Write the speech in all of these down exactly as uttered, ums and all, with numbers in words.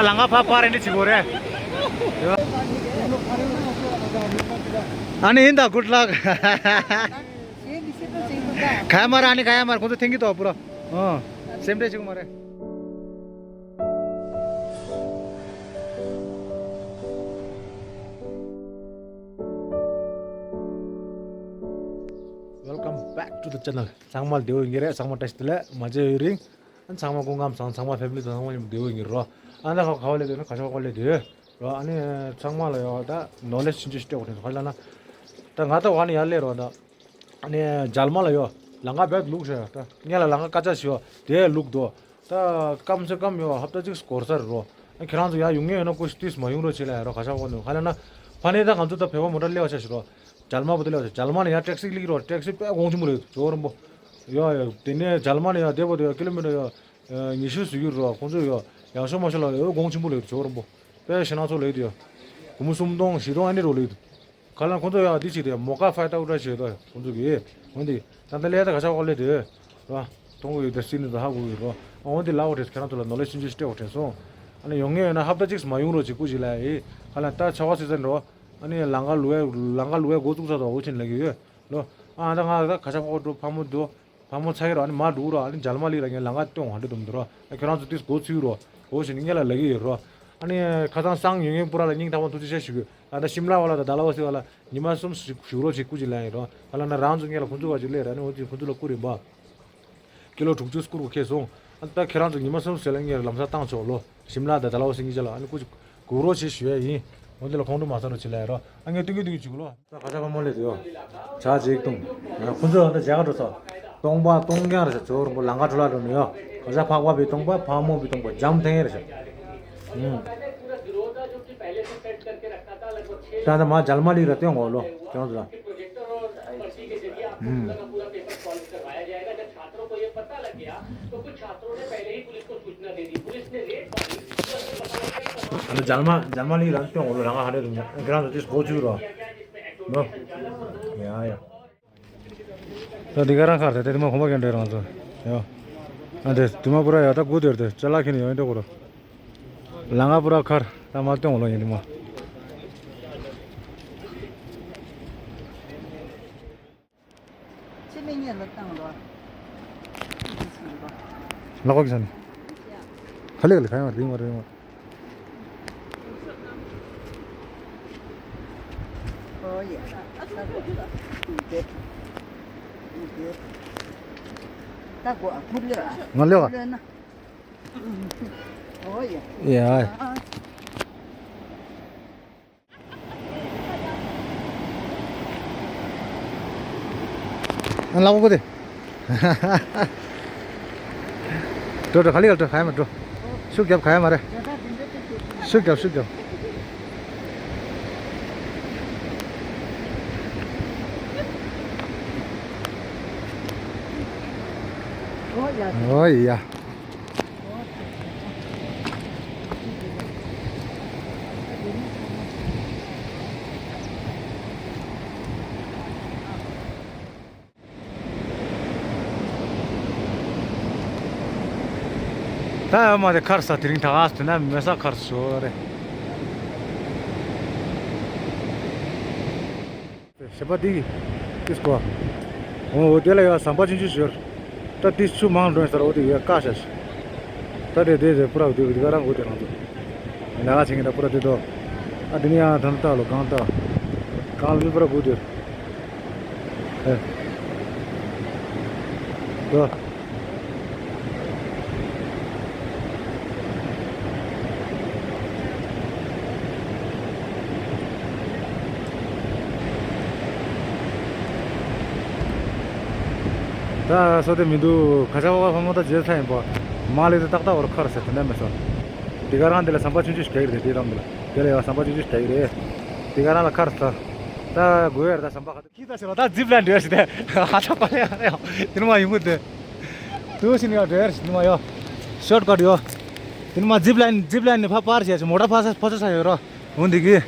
ལང་ཀ་ཕར་ཕར་རེ་འདྲ་བྱེད་དགོས་རེད། ཨ་ནི་ཡིན་ད། good luck། ག་ཡ་མ་རེད། ཨ་ནི་ག་ཡ་མ་རེད། ཁོང་ཚོ་འཐེན་གྱི་འདུག་པུ་ར། ཨ། སེམས་ཁྲལ་བྱེད་དགོས་མ་རེད། Welcome back to the channel. ཚང་མ་བདེ་པོ་ཡིན་གྱི་རེད། ཚང་མ་བཀྲ་ཤིས་བདེ་ལེགས། མ་མཇལ་ཡུན་རིང་། ཨ་ཚང་མ་སྐུ་ཁམས་བཟང་། ཚང་མ་ཕེ་མི་ལི་དང་ཚང་མ་མཉམ་དུ་བདེ་པོ་ཡིན་གྱི་རེད། ཨ་ནི་ཁ་ག་པར་སླེབས་འདུག་ན། ག་ཤ་པག་སླེབས་འདུག་རེད། ཨ་ནི་ཚང་མ་ལ་ཡོད་ད་ནོ་ལེ་ཇི་ཆེན་པོ་ཞིག་སྤྲད་དགོས་དྲན་སོང་། ག་རེ་ལབ་ན། ད་ང་ད་འོ་ནི་ཡར་སླེབས་རེད་ད། ཨ་ནི་མཇལ་མ་ལ་ཡོད། ལང་ཀ་བེད་ལུག་ཤ་ད། ངས་ལ་ལང་ཀ་སྐད་ཆ་ཞུ་དེ་ལུག་དོ། ད་སྐམ་ས་སྐམ་ཡོད། ཧབ་ཏ་གཅིག་འགོར་ས་རེད་རོ། ཨ་ཁྱེད་རང་ཚོ་ཡར་ཡོང་མཁན་ཡོད་ན་སྐུ་ཞིག་ཏིས་མ་ཡོང་རོགས་བྱེད་ལ་ཡ་རོ། ག་ཤ་པག་ནི་ག་རེ་ལབ་ན། ཕ་ནས་ད་ང་ཚོ་ད་བོད་པ་མོ་ཊ་སླེབས་པ་ཆ་ཞིག་རོ། མཇལ་མ་བོ་དེ་སླེབས་པ་ཆ། མཇལ་མ་ནས་ཡར་ཊེག་སི་སླེབས་རོ། ཊེག་སི་དཔེ་གོང་ཆེན་པོ་རེད། ཇོ་རིན་པོ། ཡོ་ཡོ། དེ་ནས་མཇལ་མ་ནས་ཡར་དེ་བོ་དེ་ཡོ་ཀི་ལོ་མི་ཊར་ཡོ། ཉི་ཤུ་ཟིན་གྱི་རོ། ཁོང་ཚོ་ཡོ་ཡག་ཤོས་མ་ཤོས་ལ་ཡོ་གོང་ཆེན་པོ་རེད། ཇོ་རིན་པོ། དཔེ་ཞེད་སྣང་ཚོ་ལེགས་དེ་ཡོ། སྒོར་མོ་སུམ་སྟོང་བཞི་སྟོང་ཨ་ནི་རོ་ལེགས་དེ། ག་ལ་ཁོང་ཚོ་ཡང་འདི་བྱེད་དེ། མོ་ཀ་ཕའི་ཏའུ་ཏྲ་བྱེད་དོ་ཁོང་ཚོ་གིས། འོན་ཏེ་ད་ལྟ་ལས་ད་ག་ཤ་པག་སླེབས་དེ་རོ། མཐོང་གི་ཡོད་དེ། སྲིད་ནི་ད་ཧ་གོ་གི་རོ། འོན་ཏེ་ལབ་པ་རེད། ཁྱེད་རང་ཚོ་ལ་ནོ་ལེ་ཇི་ཆེན་པོ་ཞིག་སྤྲད་དགོས་དྲན་སོང་། ཨ་ནི་ཡོང་མཁན་ཡོད་ན་ཧབ་ཏ་གཅིག་མ་ཡོང་རོགས་བྱེད། སྐུ་མཁྱེན་ལབ་ཡིན། ག་ལ་ད་ཆར་པ་སི་ཛན་རོ། ཨ་ནི་ལང་ཀ་ལུ་ཝེ། ལང་ཀ་ལུ་ཝེ་འགོ་བཙུགས་ཚར་དོ་འོ་ཆེན་ལབ་ཀྱི་ཡོད་ལོ། ཨ་ད་ང་ད་ག་ཤ་པག་འགྲོ། ཕ་མོ་འགྲོ། ཕ་མོ་ཚ་གི་རོ། ཨ་ནི་མ་འགྲོ་རོ། ཨ་ནི་མཇལ་མ་ལི་ར་ངས་ལང་ཀ་སྟོན་འོང་འདྲ་འདུག་མི་འདུག་རོ། ཨ་ཁྱོད་རང་ཚོ་ཏིས་གོ་ཚུགས་རོ། འོ་ཞེས་ངས་ལ་ལབ་ཀྱི་ཡོད་རོ། ཨ་ནི་ཁ་སང་སང་ཡོང་མཁན་པུ་ར་ལ་སྙིང་ཐག་པ་ཐུགས་རྗེ་ཆེ་ཞུ་གི། ཨ་ད་ཤིམ་ལ་བ་ལ་ད་ཌལ་ཧོ་སི་བ་ལ་ཉི་མ་གསུམ་ཞིག་བཞུགས་རོགས་བྱེད་སྐུ་མཁྱེན་ལབ་ཡིན་རོ། ཨ་ལ་ན་རང་ཚོ་ངས་ལ་ཁོང་ཚོ་བ་ཅིག་སླེབས་ར། ཨ་ནི་འོ་དེ་ཁོང་ཚོ་ལ་སྐུ་རིམ་པ་ཀི་ལོ་དྲུག་ཅུ་སྐུ་རུ་ཁེལ་སོང་། ཨ་ད་ཁྱེད་རང་ཚོ་ཉི་མ་གསུམ་ཟེར་ལ་ངས་ལམ་སང་བཏང་ཆོག་ལོ། ཤིམ་ལ་ད་ཌལ་ཧོ་སི་གཉིས་ཆ་ལ་ཨ་ནི་སྐུ་མཁྱེན་སྒུག་རོགས་བྱེད་ཞུ་ཡ་ཡིན། འོ་དེ་ལ་ཁོང་ཁྲོ་མ་ཟ་རོགས་བྱེད་ལབ་ཡ་རོ། ཨ་ངས་སྟོན་གི་སྟོན་གི་བྱེད་གི་ལོ། ད་ག་ཤ་ཕག་མོ་སླེབས་དུས་ཡོ། ཇ་ཅིག་བཏུང་། ཁོང་ཚོ་ད་མཇལ་ཁ་འགྲོ་ཚར། སྟོང་པ་སྟོང་རྐྱང་རེད་ཤག་ཇོ་རིན་པོ་ལང་ཀ་འགྲོ་ལ་འགྲོ་ནས་ཡོ། ག་ཤ་ཕག་པ་བི་སྟོང་པ། ཕག་མོ་བི་སྟོང་པ། འཇམ་ཐིང་རེད་ཤག་ད་ད་མ་མཇལ་མ་ལི་ར་སྟོན་འོ་ལོ། ཁྱོད་ཚོ་ལ། ཨ་ནི་མཇལ་མ་མཇལ་མ་ལི་ར་སྟོན་འོ་ལོ། རང་ང་ཧ་རེ་རུ་ཉོ་ཁྱེད་རང་ཚོ་ཏིས་གོ་ཚུགས་རོ། ནོ། ཡ་ཡ། ད་འདི་ག་རང་ཁར་ད་དེ་དེ་མ་གོམ་པ་གན་འདྲེ་རང་ཚོ་ཡོ། ཨ་དེ་དེ་མ་པུ་ར་ཡོ། ད་དགུ་དེར་དེ་ཅ་ལག་ཁྱེར་ནས་ཡོང་འདྲ་གོ་རོ། ལང་ཀ་པུ་ར་མཁར་ད་མ་སྟོན་འོ་ལོ་ཡིན་དེ་མ། ཕྱི་ནས་ཉལ་ལ་བཏང་རོགས། ལག་པ་གི་ས་ནས། ག་ལེ་ག་ལེ་ག་ཡང་རིང་བ་རིང་བ། ཨོ་ཡེ། ད་གོ་ཨ་ཁུར་ལེ་ཨ། ང་ལེ་བ། ལེ་ན། ཨོ་ཡེ། ཡ། ཨ། ལག་པ་དེ། འགྲོ་འགྲོ། ག་ལེ་ག་ལེ་འགྲོ། ག་ཡ་མ་འགྲོ། ཤུགས་རྒྱབ། ག་ཡ་མ་རེད། ཤུགས་རྒྱབ། ཤུགས་རྒྱབ། ཨོ་ཡ། ད་ཡོད་མ་རེད། མཁར་ས་དེ་རིང་ད་ག་སེ་ན་མེ་ས་མཁར་ས་རེད། ཞེས་པ་འདི་ཏིས་གོ། འོ་དེ་ལ་ཡ་ཟམ་པ་ཆུང་ཆུང་ཞོར། ད་ཏིས་ཆུ་མང་འགྲོ་ས་ར། འོ་དེ་ཡ་ཀ་ཤ་ཤ། ད་དེ་དེ་དེ་པུ་ར་དེ་དེ་ག་རང་གོ་དེ་རང་དུ། ན་ག་ཆེན་གི་ད་པུ་ར་དེ་དོ། ཨ་དེ་ནི་ཡང་ད་ནི་ད་ལོ་གང་ད། གང་ལ་མི་པུ་ར་གོ་དེ། ཨེ། དོ། ད་སོ་དེ་མི་འདུག་ཁ་ཆ་བ་བ་ཕ་མོ་ད་རྗེས་ཚ་ཡིན་པ། མ་ལི་དེ་ཏག་ཏག་བར་མཁར་ཟེར་དེ་འདྲ་མེད་སོ། དེ་ག་རང་དེ་ལ་ཟམ་པ་ཆུང་ཆུང་ཞིག་རྒྱག་གི་རེད། དེ་རང་དེ་ལ་དེ་ལ་ཡང་ཟམ་པ་ཆུང་ཆུང་ཞིག་རྒྱག་གི་རེད། དེ་ག་རང་ལ་མཁར་ས། ད་དགོས་ཡ་རེད། ད་ཟམ་པ་ཁ་ཐུག་ཁྱི་ད་ཟེར་བ་ད་ཛིབ་ལ་འདྲ་ཞིག་དེ་ཧ་ཆ་པ་ལ་ཡང་རེད། དེ་ནི་མ་ཡོང་གི་དེ། དུ་ཞིག་ནི་ཡང་འདྲ་ཞིག་ནི་མ་ཡོ། ཤོར་ཀཊ་ཡོ། དེ་ནི་མ་ཛིབ་ལ་ཛིབ་ལ་ནི་ཕ་པར་བྱས་ཤིག་མོ་ཊ་ཕ་ས་ཕོ་ས་ས་ཡོད་རོ། འོན་འདི་གི།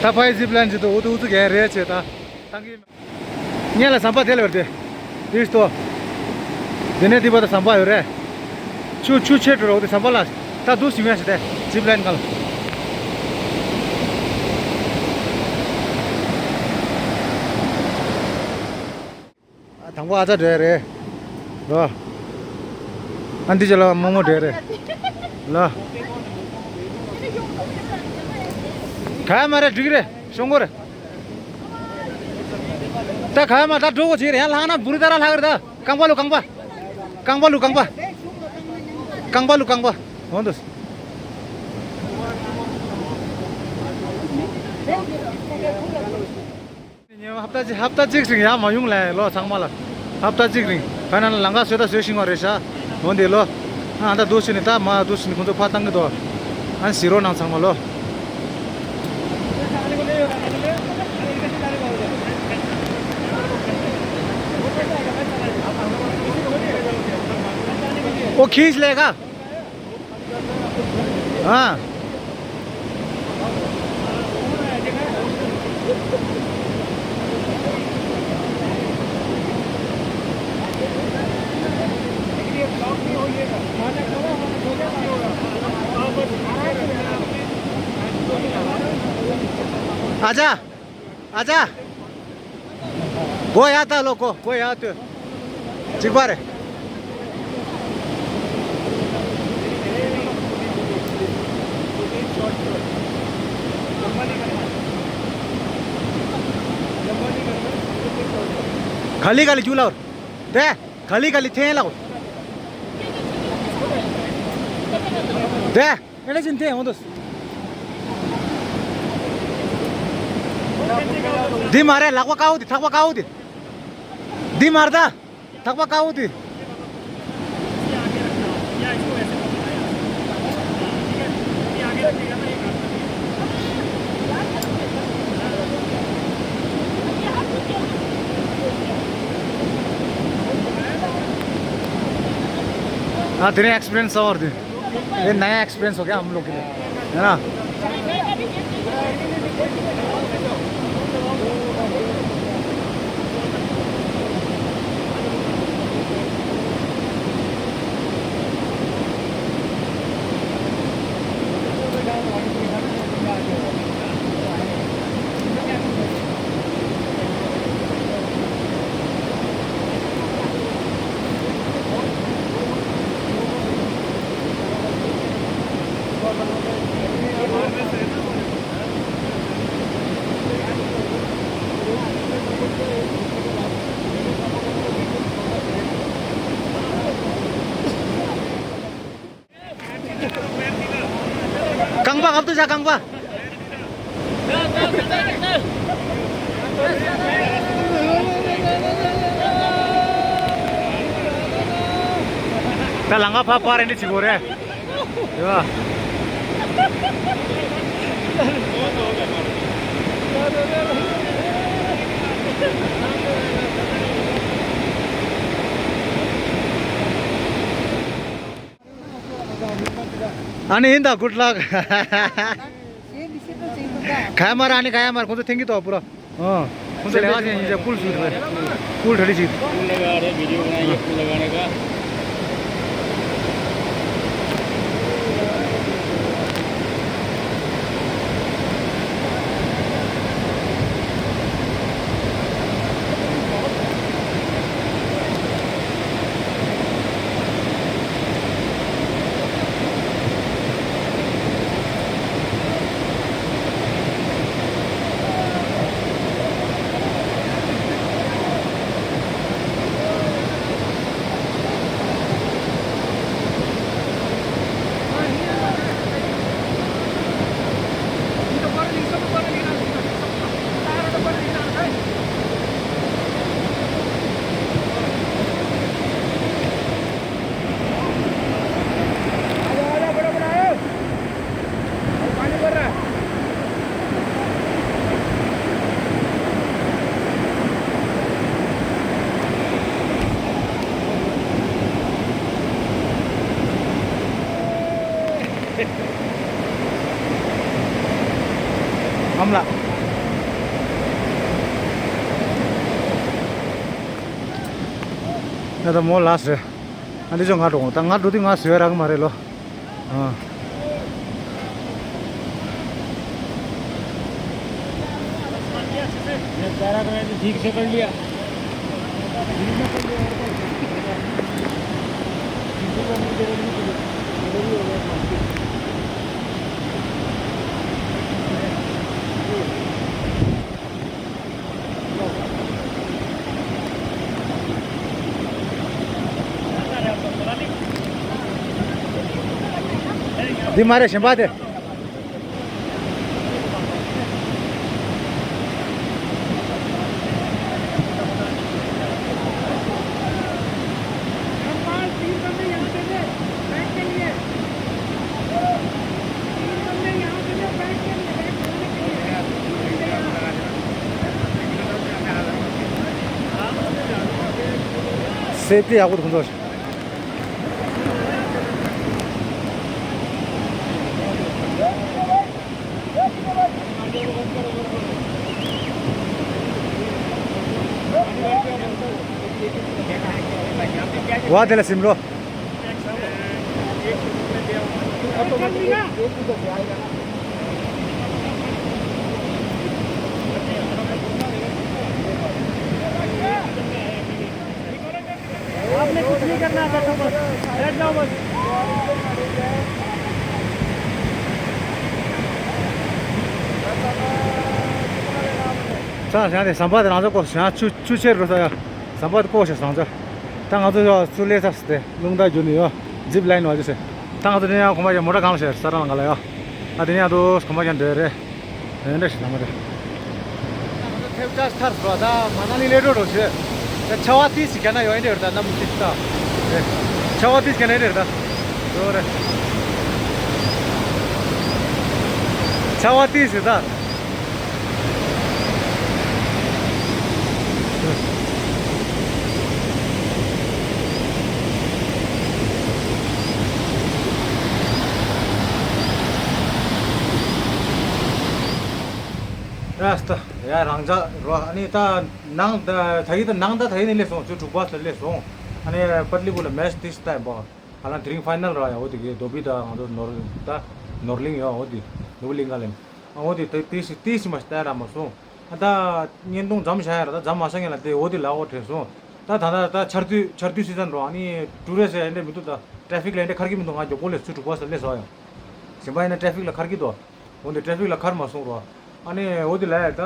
ད་ཕའི་ཛིབ་ལ་ནི་ཅི་ཏོ་འུ་ཏུ་འུ་ཏུ་ག་རེད་བྱས་ད། ཏང་གི། ཉེ་ལ་ཟམ་པ་དེ་ལ་བར་དེ། དེ་ལྟོ། དེ་ནས་དེ་བར་དུ་ཟམ་པ་ཡོད་རེད། ཆུ་ཆུ་ཆེ་འགྲོ་རོགས་དེ་ཟམ་པ་ལ། ད་འདུག་ཟིན་ཡོད་ཟེར་ཏེ། ཛིབ་ལའིན་གང་ལ། དང་པོ་ཨ་ཙ་འདྲ་རེད། ལོ། ཨ་འདི་ཅ་ལ་མོ་མོ་འདྲ་རེད། ལོ། ག་ཡ་མ་རེད་འགྲིག་རེད་ཤོང་གོ་རེད། ད་ག་ཡ་མ་ད་འགྲོ་གོ་ཅིག་རེད་ཡང་ལྷག་ན་བུ་རི་ད་ར་ལྷག་རེད་ད། རྐང་པ་ལུ་རྐང་པ། རྐང་པ་ལུ་རྐང་པ། རྐང་པ་ལུ་རྐང་པ། འོང་དུ། ཉེ་བ་ཧབ་ཏ་གཅིག་ཧབ་ཏ་གཅིག་རིང་ཡར་མ་ཡོང་ལས་ལོ་ཚང་མ་ལ། ཧབ་ཏ་གཅིག་རིང་ཕ་ན་ལ་ལང་ཀ་སོད་ད་སོད་ཤིང་བ་རེད་ཤག་འོན་ཏེ་ལོ། ཨ་ད་འདུག་ཕྱིན་ནས་ད་མ་འདུག་ཕྱིན་ནས་ཁོང་ཚོ་ཕ་བཏང་གི་འདུག་ཨ་ཟི་རོ་ནང་ཚང་མ་ལོ། ཨོ་ཁིས་ལས་ཀ་ཨ། ཨ་ཅག་ཨ་ཅག་སྒོ་ཡར་བཏགས་ལོ། སྒོ་སྒོ་ཡར་གཏོད། གཅིག་པ་རེད། ག་ལེ་ག་ལེ་རྒྱུག་ལ། དེ་ག་ལེ་ག་ལེ་འཐེན་ལ། དེ། ཨེ་ལེ་ཅིན་དེ་འོང་དུས། འདི་མ་རེད་ལག་པ་དཀར་པོ་དེ་ཐག་པ་དཀར་པོ་དེ། འདི་མ་རེད་ད། ཐག་པ་དཀར་པོ་དེ། हाँ, तेरे एक्सपीरियंस और दे। ये नया एक्सपीरियंस हो गया हम लोग के लिए, है ना? རྐང་པ་ཧབ་ཏུ་བཞག་རྐང་པ། ད་ལང་ཀ་ཕར་པར་འདི་བྱེད་དགོས་རེད། ཡ། ཨ་ནི་ཡིན་ད། good luck། ག་ཡ་མ་ར་ཨ་ནི་ག་ཡ་མ་ར་ཁོང་ཚོ་ཐེངས་ཀྱི་ཏོ་པུ་ར། ཨ། ཁོང་ཚོ་ལས་ཀ་བྱེད་ཡིན་ཅེས་པུལ་ཞུ་དགོས། པུལ་གྲ་སྒྲིག་བྱེད། ཨམ་ལགས། ད་མོ་ལ་སེ། ཨ་འདི་ཅོ་ང་འགྲོ་འོང་། ད་ང་འགྲོ་དུས་ང་བཟོས་རག་གི་མ་རེད་ལོ། ཨ། ये पैराग्लाइडिंग ठीक से कर लिया। ठीक से कर लिया और क्या? ठीक से करने की जरूरत नहीं पड़ी। जरूरी हो गया था। འདི་མ་རེད། གཞན་པ་དེ། སེབ་ཊི་ཡག་པོ་འདུག་ཁོང་ཚོ། ཝ་དེ་ལ་སིམ་རོ། आपने कुछ नहीं करना है, बैठो बस, बैठ जाओ बस। ས་ཞང་དེ་ཟམ་པ་དེ་རང་ཚོ་ཀོ་ཞང་ཆུ་ཆུ་ཆེར་རོ་ས་ཡ། ཟམ་པ་དེ་ཀོ་ཞེས་བཟང་ཚར། ད་ང་ཚོ་ཡོ་ཚུར་ལས་ཚར་སི་ཏེ་རླུང་རྟ་རྒྱུ་ནི་ཡོ། ཛིབ་ལའིན་བ་ཅི་སེ། ད་ང་ཚོ་དེ་ཡང་གོམ་པ་ཡ་མོ་ཊ་གང་ལ་ཤར་ས་རང་ལ་ཡོ། ཨ་དེ་ཡང་དུ་གོམ་པ་ཀྱང་འདྲ་རེད། ཨེ་འདྲ་ཞིག་ན་མ་རེད། ཐེབས་ཆག་ཐར་སོ་ད་མ་ན་ལི་ལས་འགྲོ་རོ་ཞེས། ད་ཆ་བ་ཏི་སི་ག་ན་ཡོད་འདྲ་རེད་ད་ནམ་ཏི་སི་ད། ཆ་བ་ཏི་སི་ག་ན་འདྲ་རེད་ད། ཡོད་རེད། ཆ་བ་ཏི་སི་ད། ར་སྟ་ཡ་རང་ཅག་རོ་ཨ་ནི་ད་ནང་ད་ད་ཡི་ད་ནང་ད་ད་ཡི་ནི་སླེབས་སོང་། ཚོ་དྲུག་པ་སླེབས་སོང་། ཨ་ནི་པད་ལི་པུ་ལ་མེ་ཆི་ཏི་སི་ད་ཡིན་པ། ཨ་ལ་དེ་རིང་ཕའི་ནལ་ར་ཡ་འོ་དེ་གི་རྡོ་སྦི་ད་ང་ཚོ་ནོར་ད་ནོར་གླིང་ཡོ་འོ་དེ་ནོར་གླིང་ག་ལེན། ཨ་འོ་དེ་ད་ཏི་སི་ཏི་སི་མ་ཤི་ད་ར་མ་སོང་། ཨ་ད་བརྙན་ཐུང་མཚམས་བཞག་ཡ་ར་ད་མཚམས་མ་བཞག་ངེས་ལ་དེ་འོ་དེ་ལ་འོ་དྲན་སོང་། ད་ད་ད་ད་ཆར་དུས་ཆར་དུས་སི་ཛན་རོ་ཨ་ནི་ཊུ་རི་སི་ཡ་འདྲ་མི་འདུག་ད་ཊ་ཕིག་ལ་འདྲ་ཁར་གི་མི་འདུག་ང་མགྱོགས་པོ་ལས་ཚོ་དྲུག་པ་ས་སླེབས་སོང་ཡ། གཞན་པ་ཡིན་ན་ཊ་ཕིག་ལ་ཁར་གི་འདུག་འོ་འདི་ཊ་ཕིག་ལ་ཁར་མ་སོང་རོ། ཨ་ནི་འོ་འདི་ལ་ཡ་ད་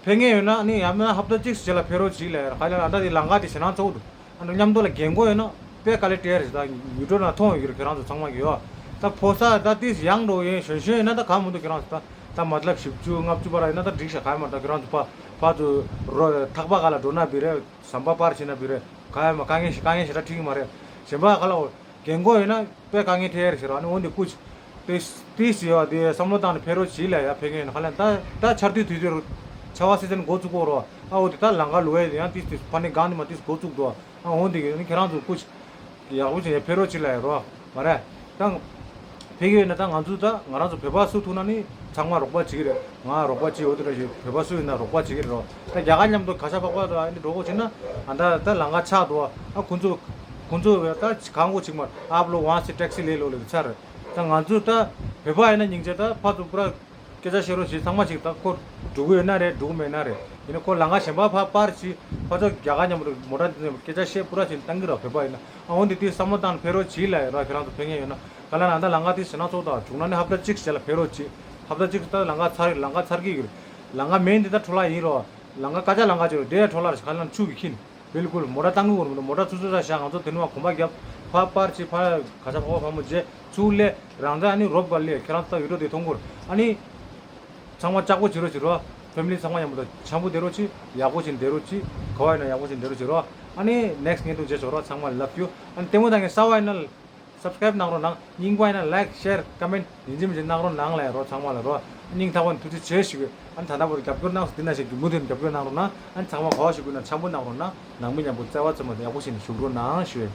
ཕེབས་མཁན་ཡོད་ན་ཨ་ནི་ཡང་མིན་ན་ཧབ་ཏ་གཅིག་རྗེས་ལ་ཕེབས་རོགས་གྱིས་ལ་ཡ་ཁ་ལ་ཨ་ད་འདི་ལམ་ཁ་དེ་ཞེ་ན་ཚོགས་འདུག་ཨ་ནི་མཉམ་དུ་ལ་རྒན་གོག་ཡོད་ན་དཔེ་དཀའ་ལས་སྤྲད་རེད། ད་ཡུ་ཊུབ་ནང་མཐོང་ཡོད་ཀྱི་རེད། ཁྱེད་རང་ཚོ་ཚང་མ་གི་ཡོད་ད་ཕོ་ས་ད་ཏིས་ཡང་འགྲོ་ཡིན་གཞོན་གཞོན་ཡིན་ན་ད་གང་མི་འདུག་ཁྱེད་རང་ཚོ་ད་ད་མ་ལབ་བཞི་བཅུ་ལྔ་བཅུ་བར་ཡིན་ན་ད་འགྲིག་ཤག་གང་མ་ད་ཁྱེད་རང་ཚོ་ཕ་ཕ་ཚོ་རོ་ཐག་པ་ག་ལ་འགྲོ་ན་བི་རེད། ཟམ་པ་པར་བྱེད་ན་བི་རེད། ག་ཡ་མ་དཀའ་ངལ་ཞིག་དཀའ་ངལ་ཞེ་དྲག་འཕྲད་ཀྱི་མ་རེད། གཞན་པ་ག་ལ་འོ། རྒན་གོག་ཡིན་ན་དཔེ་དཀའ་ངལ་འཕྲད་ཡ་རེད་ཟེར་བ་ནི་འོ་འདི་སྐུ་ཏིས་ཏིས་ཡོད་དེ་བསམ་བློ་བཏང་ནས་ཕེབས་རོགས་གྱིས་ལ་ཡ་ཕེབས་མཁན་ཡིན་ན་ཧ་ལམ་ད་ད་ཆར་དུས་དུས་དུས་ཆར་པ་སི་ཛན་འགོ་བཙུགས་གོ་རོ། ཨ་འོ་དེ་ད་ལམ་ཁ་ལུ་ཡ་དེ་ཡང་ཏིས་ཏིས་ཕ་ནི་གང་དེ་མ་ཏིས་འགོ་བཙུགས་འགྲོ། ཨ་འོ་འདི་གི་ནི་ཁྱེད་རང་ཚོ་སྐུ་ཡག་པོ་བྱས་ཕེབས་རོགས་གྱིས་ལ་ཡ་རོ་མ་རེད། ད་ཕེབས་ཀྱི་ཡོད་ན་ད་ང་ཚོ་ད་ང་རང་ཚོ་བོད་པ་སུ་ཐུག་ན་ནི་ཚང་མ་རོགས་པ་བྱེད་ཀྱི་རེད། ང་རོགས་པ་བྱེད་འོ་དེ་འདྲ་ཞིག་བོད་པ་སུ་ཡིན་ན་རོགས་པ་བྱེད་ཀྱི་རེད་རོ། ད་རྒྱ་གར་མཉམ་དུ་ག་ཤ་པག་པ་དང་ཨ་ནི་འགྲོ་དགོས་བྱེད་ན་ཨ་ད་ད་ལམ་ཁ་ཆག་འདུག་ཨ་ཁོ་ཚོ་ཁོ་ཚོ་ད་གང་དགོས་བྱེད་མ་ཨབ་ལོ་ཝང་སི་ཊེག་སི་ལེ་ལོ་ལེ་ཚར། ད་ང་ཚོ་ད་བོད་པ་ཡིན་ན་སྙིང་རྗེ་ད་ཕར་ཚུར་པུ་ར་སྐད་ཆ་བཤད་རོགས་བྱེད། ཚང་མ་ཞིག་ད་ཁོ་འགྲོ་གི་ཡོད་ན་རེད། འགྲོ་གི་མེད་ན་རེད། ཡིན་ན་ཁོ་ལམ་ཁ་གཞན་པ་ཕར་པར་བྱེད། ཕར་ཚུར་རྒྱ་གར་མཉམ་དུ་མོ་ཊ་འདི་ནས་སྐད་ཆ་བཤད་པུ་ར་བྱེད་བཏང་གི་ར་བོད་པ་ཡིན་ན། ཨ་འོ་འདི་དུས་བསམ་བློ་བཏང་ནས་ཕེབས་རོགས་བྱེད་ལ་ཡོད་ར། ཁྱེད་རང་ཚོ་ཕེབས་མཁན་ཡོད་ན་ག་ལ་ན་ད་ལམ་ཁ་དེ་ཞེ་ན་ཚོགས་དང་བྱུང་ན་ནི་ཧབ་ཏ་གཅིག་བྱས་ལ་ཕེབས་རོགས་བྱེད། ཧབ་ཏ་གཅིག་ད་ལམ་ཁ་ཚར་ལམ་ཁ་ཚར་གི་ཡོད་རེད། ལམ་ཁ་མེད་འདི་ད་འཕྲོ་བརླག་ཡིན་རོ། ལམ་ཁ་ཀ་ཅག་ལམ་ཁ་ཅིག་རེད། དེ་འཕྲོ་བརླག་རེད། ག་ལ་ན་ཆུ་གི་ཁྱིན། བིལ་ཀུལ་མོ་ཊ་བཏང་གི་ཡོད་མི་འདུག་མོ་ཊ་ཚུར་ཚུར་ས་བཞག་ང་ཚོ་དེ་ནས་མ་གོམ་པ་བརྒྱབ་ཕར་པར་བྱེད་ཕར་ག་ས་ཕོ་བ་ཕ་མོ་རྗེས་ཚུར་སླེབས་རང་ད་ཨ་ནི་རོབ་ག་སླེབས། ཁྱེད་རང་ཚོ་ད་བི་ཌིའོ་དེ་མཐོང་གོ་ར། ཨ་ནི། ཚང་མ་ལྕགས་པོ་བྱེད་རོགས་བྱེད་རོགས། ཕེ་མི་ལི་ཚང་མ་མཉམ་པོ་དང་འཆམ་པོ་བསྡད་རོགས་བྱེད། ཡག་པོ་བྱེད་བསྡད་རོགས་བྱེད། ག་བ་ཡིན་ན་ཡག་པོ་བྱེད་བསྡད་རོགས་བྱེད་རོགས། ཨ་ནི་ནེག་སི་ཊི་བརྙན་ཐུང་མཇལ་ཆོག་རོགས། ཚང་མ་ལ་ལབ་ཡོད། ཨ་ནི་ལྟད་མོ་ལྟ་མཁན་གསར་པ་ཡིན་ན་སབ་སི་ཀ་རེབ་གནང་རོགས་གནང་། རྙིང་པ་ཡིན་ན་ལའིཀ་ཤེར་ཀོ་མེན་ཡིན་གཅིག་མིན་གཅིག་གནང་རོགས་གནང་ལ་ཡ་རོགས། ཚང་མ་ལ་རོགས། སྙིང་ཐག་པ་ནས་ཐུགས་རྗེ་ཆེ་ཞུ་གི། ཨ་ནི་ད་ལྟ་བར་རྒྱབ་སྐྱོར་གནང་སོང་འདི་ན་ཞིག་རྒྱུ་མུ་མཐུད་རྒྱབ་སྐྱོར་གནང་རོགས་གནང་། ཨ་ནི་ཚང་མ་ག་བ་ཞུ་དགོས་ན་འཆམ་པོ་གནང་རོགས་གནང་། ནང་མི་མཉམ་པོ་བརྩེ་བ་བརྩེ་མ་དང་ཡག་པོ་བྱས་ནས་བཞུགས་རོགས་གནང་ཞུ་ཡ།